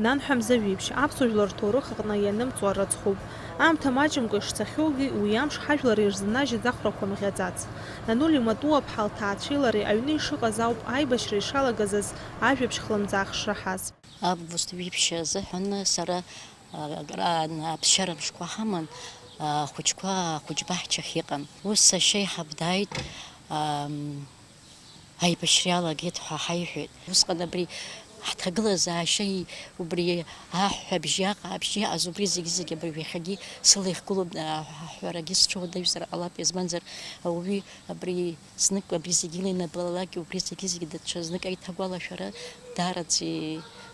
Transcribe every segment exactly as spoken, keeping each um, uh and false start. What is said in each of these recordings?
Нанҳәа Мзавиԥшь аԥсуа жәлар рҭоурых аҟны ианымҵуа рыцхәуп. Аамҭа маҷымкәа ишцахьоугьы, уи амш ҳажәлар ирзынажьыз ахәрақәа мӷьаӡац. Нанули Матуа-ԥҳа лҭаацәеи лареи аҩны ишыҟаз ауп аибашьра ишалагаз азы ажәабжь хлымӡаах шраҳаз. Август ҩышәи ԥшьа азыҳәан сара, а, акраан аԥсшьара мшқәа ҳаман, ахәыҷқәа ахәыҷбаҳчахь иҟан. Ус сашьа еиҳаб дааит, ам, аибашьра иалагеит ҳәа ҳаиҳәеит. Усҟан абри ҳҭагылазаашьа, убри аҳәҳәабжьы, аҟаабжьы иаҟаз убри зегьы-зегьы абри ҩахьагьы сылихгылоуп, а, ҳәарагьы сҽуадаҩзар ҟалап, избанзар ауаҩы абри знык абри зегьы илеинаблалак, убри зегьы-зегьы даҽазнык аиҭагәалашәара даараӡа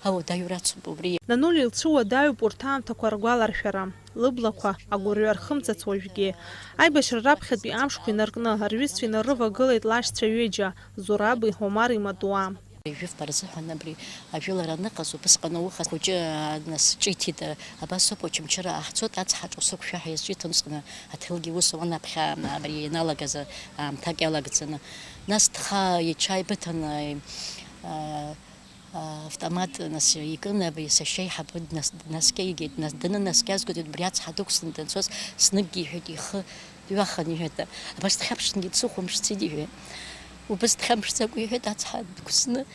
ауадаҩра ацуп убри. Нанули лцәуадаҩуп урҭ аамҭақәа ргәаларшәара. Лыблақәа агәырҩа рхымҵыц уажәгьы. Аибашьра раԥхьатәи амшқәа инаркны, рҩызцәа инарывагылеит лашьцәа ҩыџьа, Зураби Омари Матуа. Жәаф рзыҳәан абри ажәылара аныҟаз, убысҟан ауха хәыҷы, а, нас ҿиҭит, а, абас ауп, Очамчыра ҳцоит, ацҳаҿ усықәшәа ҳәа иазҿиҭын, усҟан аҭелгьы ус ауан аԥхьа, а, абри ианалагаз, а, аамҭак иалагӡаны. Нас дхаа иҽааибыҭан, а, а, автомат, нас, икын, абри сашьа еиҳабы днас-, днаскьа игеит, нас, данынаскьазгоит, убри ацҳа дықәсны данцоз, зныкгьы иҳәеит, ихы дҩахан, иҳәеит, абас дхьаԥшынгьы дсыхәамԥшӡеит, иҳәеит. Убас дхьамԥшӡакәа, иҳәеит, ацҳа дықәсны,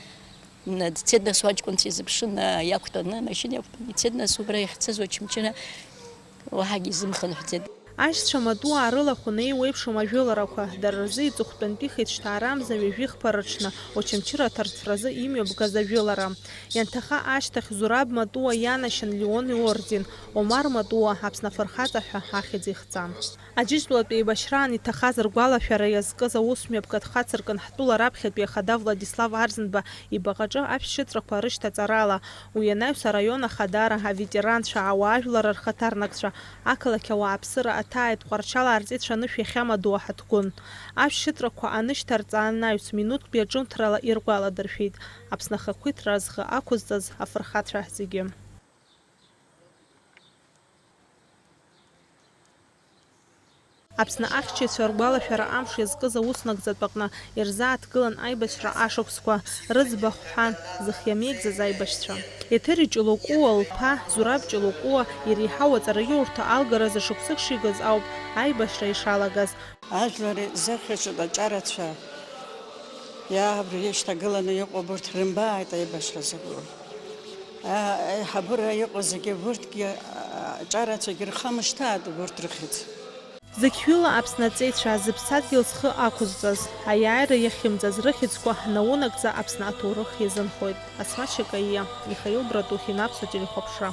н-, дцеит, нас, уаҷкәынцәа изыԥшын, а, иақәтәаны, амашьына иақәтәаны ицеит, нас, убра иахьцаз Очамчыра уаҳагьы изымхынҳәӡеит. Аишьцәа Матуаа рылахә неиуеиԥшым ажәыларақәа, дара рзы иҵыхәтәантәи хеиҿҭаарамза ҩажәихԥа рыҽны, Очамчыра аҭарцәразы имҩаԥгаз ажәылара. Ианҭаха ашьҭахь Зураб Матуа ианашьан Леон иорден, Омар Матуа Аԥсны афырхаҵа ҳәа ахьӡ ихҵан. Аџьынџьтәылатә еибашьраан иҭахаз ргәалашәара иазкыз аусмҩаԥгатә хацыркын ҳтәыла раԥхьатәи ахада Владислав Арӡынба ибаҟаҿы ашәшьыҵәрақәа рышьҭаҵарала, уи анаҩс араион ахадара, аветеранцәа, ауаажәлар рхаҭарнакцәа, ақалақь ауааԥсыра аҭааит, Тҟәарчал арҵеицәа анышә иахьамадоу аҳаҭгәын. Ашәшьыҵәрақәа анышьҭарҵа анаҩс, минуҭтәи аҿымҭрала иргәаладыршәеит Аԥсны ахақәиҭра зхы ақәызҵаз афырхацәа зегьы. Аԥсны ахьчаҩцәа ргәалашәара амш иазкыз аус нагӡатә аҟны ирзааҭгылан аибашьра ашықәсқәа рыӡбахә ҳәа зых иамеигӡаз аибашьцәа. Еҭери Ҷлокуа лԥа Зураб Ҷлокуа иреиҳау аҵараиурҭа алгаразы шықәсык шигаз ауп аибашьра ишалагаз. Ажәлар изыхьчоит аҿарацәа. Иаабри ишьҭагыланы иҟоуп, урҭ рымбааит аибашьра закәу. А, аиҳабыра иҟоу зегьы, урҭгьы, а, аҿарацәагьы рхамышҭааит убырҭ рыхьӡ. Зықьҩыла Аԥсны аҵеицәа зыԥсадгьыл зхы ақәызҵаз, аиааира иахьымӡаз рыхьӡқәа ҳнаунагӡа Аԥсны аҭоурых иазынхоит. Асмаҭ Шьакаиа, Михаил Братухин, Аԥсуа телехәаԥшра.